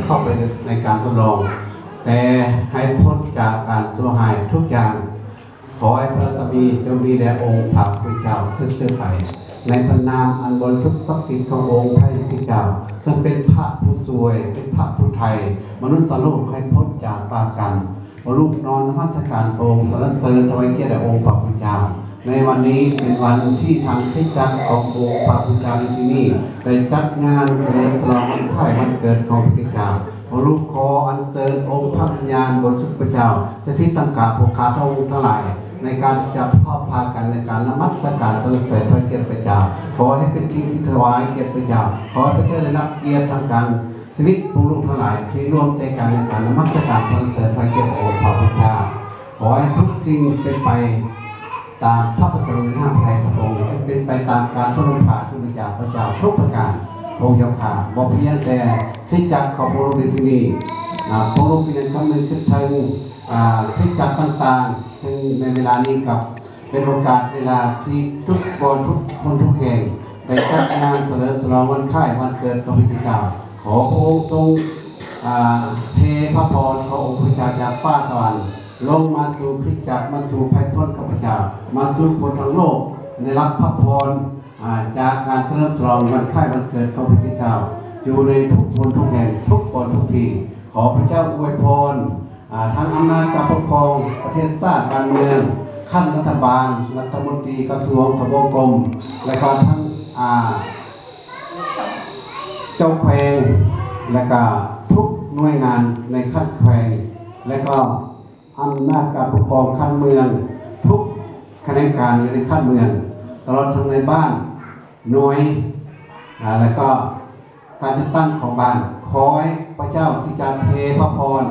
ເຂົ້າໄປໃນການທົດລອງ, ແຕ່ໃຫ້ພົ້ນຈາກການຊົ່ວຮ້າຍທຸກຢ່າງ. ຂໍໃຫ້ພະບາລະມີຈົ່ງມີແດ່ອົງພະຜູ້ເຈົ້າສືບໆໄປ ໃນພະນາມອັນບໍລິສຸດສັກສິດຂອງອົງພະຜູ້ເຈົ້າ, ເຊິ່ງເປັນພະຜູ້ຊ່ວຍ, ເປັນພະຜູ້ໄຖ່ມະນຸດສະໂລກໃຫ້ພົ້ນຈາກບາບກຳ. ໂອລູກນ້ອມນະມັດສະການພະອົງ, ສັນລະເສີນຖວາຍກຽດແດ່ອົງພະຜູ້ເຈົ້າ. ໃນວັນນີ້ເປັນວັນທີ່ທາງຄຣິສຕະຈັກຂອງອົງພະຜູ້ເຈົ້າໃນທີ່ນີ້ ໄດ້ຈັດງານສະເຫຼີມສະຫຼອງວັນຄ້າຍວັນເກີດຂອງພະຄຣິສຕະເຈົ້າ. ໂອລູກຂໍອັນເຊີນອົງພະວິນຍານບໍລິສຸດພະເຈົ້າ ສະຖິດຕັ້ງກາພວກຂ້າພະອົງທັງຫຼາຍ ໃນການທີ່ຈະພ້ອມພາກັນໃນການນະມັດສະການສັນລະເສີນຖວາຍກຽດພະເຈົ້າ. ຂໍໃຫ້ເປັນສິ່ງທີ່ຖວາຍກຽດພະເຈົ້າ. ຂໍໃຫ້ພະເຈົ້າໄດ້ຮັບກຽດທາງການ ຊີວິດພວກລູກທັງຫຼາຍທີ່ລວມໃຈກັນໃນການນະມັດສະການສັນລະເສີນຖວາຍກຽດອົງພະຜູ້ເຈົ້າ. ຂໍໃຫ້ທຸກສິ່ງເປັນໄປຕາມພະປະສົງໃນນ້ຳພະໄທຂອງພະອົງ, ໃຫ້ເປັນໄປຕາມການຊົມພະຄຸນຈາກພະເຈົ້າທຸກປະການ. ພະອົງເຈົ້າຂ້າ, ບໍ່ພຽງແຕ່ຄຣິສຕະຈັກຂອງພວກລູກໃນທີ່ນີ້, ອາ, ພວກລູກກໍຍັງຄຳນຶງຄິດເຖິງ, ອາ, ຄຣິສຕະຈັກຕ່າງໆ, ເຊິ່ງໃນເວລານີ້ກໍ ເປັນໂອກາດເວລາທີ່ທຸກບ່ອນທຸກຄົນທຸກແຫ່ງໄດ້ຈັດງານສະເຫຼີມສະຫຼອງວັນຄ້າຍວັນເກີດຂອງພະຄຣິສຕະເຈົ້າ. ຂໍພະອົງຊົງ, ອາ, ເທພະພອນຂອງອົງພະເຈົ້າຈາກຟ້າສະຫວັນລົງມາສູ່ຄຣິສຕະຈັກ, ມາສູ່ໄພພວນຂອງພະເຈົ້າ, ມາສູ່ຄົນທັງໂລກໄດ້ຮັບພະພອນ, ອາ, ຈາກການສະເຫຼີມສະຫຼອງວັນຄ້າຍວັນເກີດຂອງພະຄຣິສຕະເຈົ້າ ຢູ່ໃນທຸກຄົນທຸກແຫ່ງ, ທຸກບ່ອນທຸກທີ່. ຂໍພະເຈົ້າອວຍພອນ ອາ, ທັງອຳນາດການປົກຄອງປະເທດຊາດບ້ານເມືອງ, ຂັ້ນລັດຖະບານ, ລັດຖະມົນຕີ, ກະຊວງ, ທະບວງກົມ ແລະກໍທັງ, ອາ, ເຈົ້າແຂວງ ແລະກໍທຸກໜ່ວຍງານໃນຂັ້ນແຂວງ ແລະກໍອຳນາດການປົກຄອງຂັ້ນເມືອງ, ທຸກຂະແໜງການຢູ່ໃນຂັ້ນເມືອງ, ຕະຫຼອດທັງໃນບ້ານ, ໜ່ວຍ, ອາ, ແລະກໍ ການຈັດຕັ້ງຂອງບ້ານ. ຂໍໃຫ້ພະເຈົ້າທີ່ຈະເທພະພອນ